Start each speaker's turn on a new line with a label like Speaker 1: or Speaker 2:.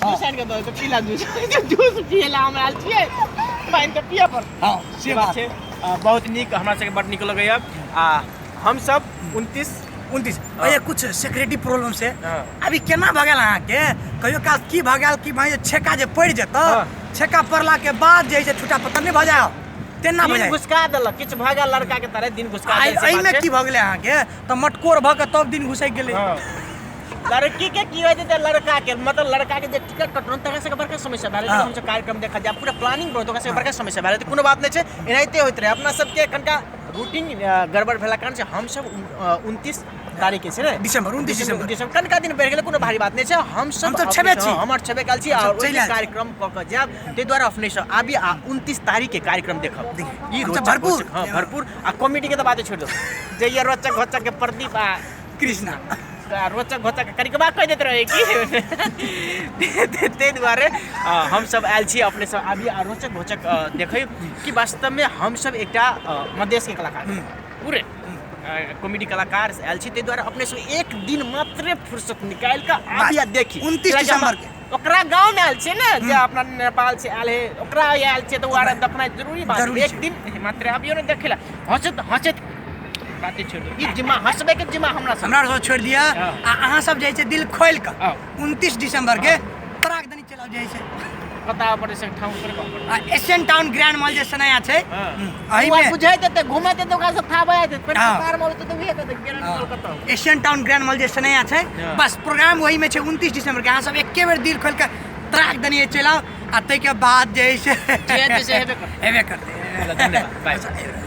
Speaker 1: Juice आनि कऽ दऽ तऽ पीला जूस जूस पियै लए हम आयल छियै, पानि तऽ पियऽ पड़तै।
Speaker 2: हँ, से बात
Speaker 1: छै। बहुत नीक, हमरा सबके बड नीक लगैया। आ हमसब 29
Speaker 2: 29 अरे कुछ सिक्योरिटी प्रॉब्लम से
Speaker 1: हाँ।
Speaker 2: अभी केना भऽ गेल अहाँके? कहियो काल की भऽ गेल कि भाई छेका जे पड़ि जेतऽ,
Speaker 1: हाँ।
Speaker 2: छेका पड़ला के बाद जे है से छुटा पत्तर नहि भऽ जाय, तेना भऽ
Speaker 1: दिन
Speaker 2: जाय।
Speaker 1: घुसका देलक, किछु भऽ गेल लड़का के तरह दिन घुसका
Speaker 2: आइ
Speaker 1: देल, से बात
Speaker 2: एहिमे
Speaker 1: छै।
Speaker 2: की भऽ गेलै अहाँके तऽ मटकोर भऽ के तब दिन घुसकि गेलै।
Speaker 1: हाँ। लड़की के की होइ छै जे लड़का के मतलब लड़का के जे टिकट कटलहुँ तकरा सबके बड़का समस्या भए गेलै।
Speaker 2: हाँ।
Speaker 1: हमसब कार्यक्रम देखऽ जायब, पूरा प्लानिंग बहुत, ओकरा सबके बड़का समस्या भए गेलै। तऽ कोनो बात नहि छै, एनाहिते होइत रहै। अपना सबके कनिका रूटीन गड़बड़ भेला कारण से हमसब 29 तारीख के छै ने?
Speaker 2: दिसंबर, 29 दिसंबर।
Speaker 1: दिसंबर, कनिका दिन बढ़ि गेलै, कोनो भारी बात नहि छै। हमसब
Speaker 2: हमसब छेबे छी।
Speaker 1: हमर छेबे काल छी
Speaker 2: हमसब
Speaker 1: आओर ओहि
Speaker 2: चलि आयल छी।
Speaker 1: कार्यक्रम कऽ कऽ जायब, ताहि दुआरे अपने सब आबी आ 29 तारीख के कार्यक्रम देखब।
Speaker 2: देखियौ,
Speaker 1: ई
Speaker 2: हमसब
Speaker 1: रोचक
Speaker 2: भरपूर।
Speaker 1: रोचक, हँ भरपूर। आ कॉमेडी के तऽ बाते छोड़ि दू, जइया रोचक घोचक के प्रदीप आ
Speaker 2: कृष्णा
Speaker 1: आ रोचक घोचक कनिकबा कहि दैत रहै की, ताहि दुआरे हमसब आयल छी। अपने सब आबी आ रोचक घोचक देखै कि वास्तवमे हमसब एकटा मधेशके कलाकार छी, पूरे कॉमेडी कलाकार आयल छी, ताहि दुआरे अपने सब एक दिन मात्रे फुर्सत निकालि कऽ आबी आ देखी।
Speaker 2: 29
Speaker 1: कियाकि
Speaker 2: दिसंबर के।
Speaker 1: ओकरा गाँवमे आयल छियै ने, जे अपना नेपाल से आयल है, ओकरा आयल छियै तऽ ओ आर देखनाइ जरूरी बात।
Speaker 2: जरूरी
Speaker 1: एक
Speaker 2: छै।
Speaker 1: दिन मात्र आबियौ ने देखै लए, हँसैत हँसैत बाते छोड़ि दू, ई जिम्मा हँसबै के जिम्मा हमरा सब
Speaker 2: हमरा सब छोड़ि दिअ।
Speaker 1: हाँ।
Speaker 2: आ अहाँ सब जाइ छै दिल खोलि कऽ
Speaker 1: हाँ।
Speaker 2: 29 दिसंबर के तराक दनी चलि आउ जाइ छै।
Speaker 1: पता पड़ै से ठाउं पर कऽ
Speaker 2: आ एशियन टाउन ग्रैंड मॉल जे सनाया छै,
Speaker 1: हाँ।
Speaker 2: एहिमे
Speaker 1: ओ बुझैत हेतै, घुमैत हेतै, ओकरा सब थाह भऽ जाइत हेतै। फेर
Speaker 2: हाँ।
Speaker 1: कार मॉल तऽ उहे कहतै ग्रैंड मॉल कतऽ।
Speaker 2: एशियन टाउन ग्रैंड मॉल जे सनाया छै,
Speaker 1: हाँ।
Speaker 2: बस प्रोग्राम वही में छै 29 दिसंबर के। अहाँ सब एके बेर दिल खोलि कऽ तराक दनी चलि आउ आ ताहिके बाद जे है से
Speaker 1: जे हेतै से हेबे करतै।
Speaker 2: हेबे करतै।
Speaker 1: धन्यवाद, बाय।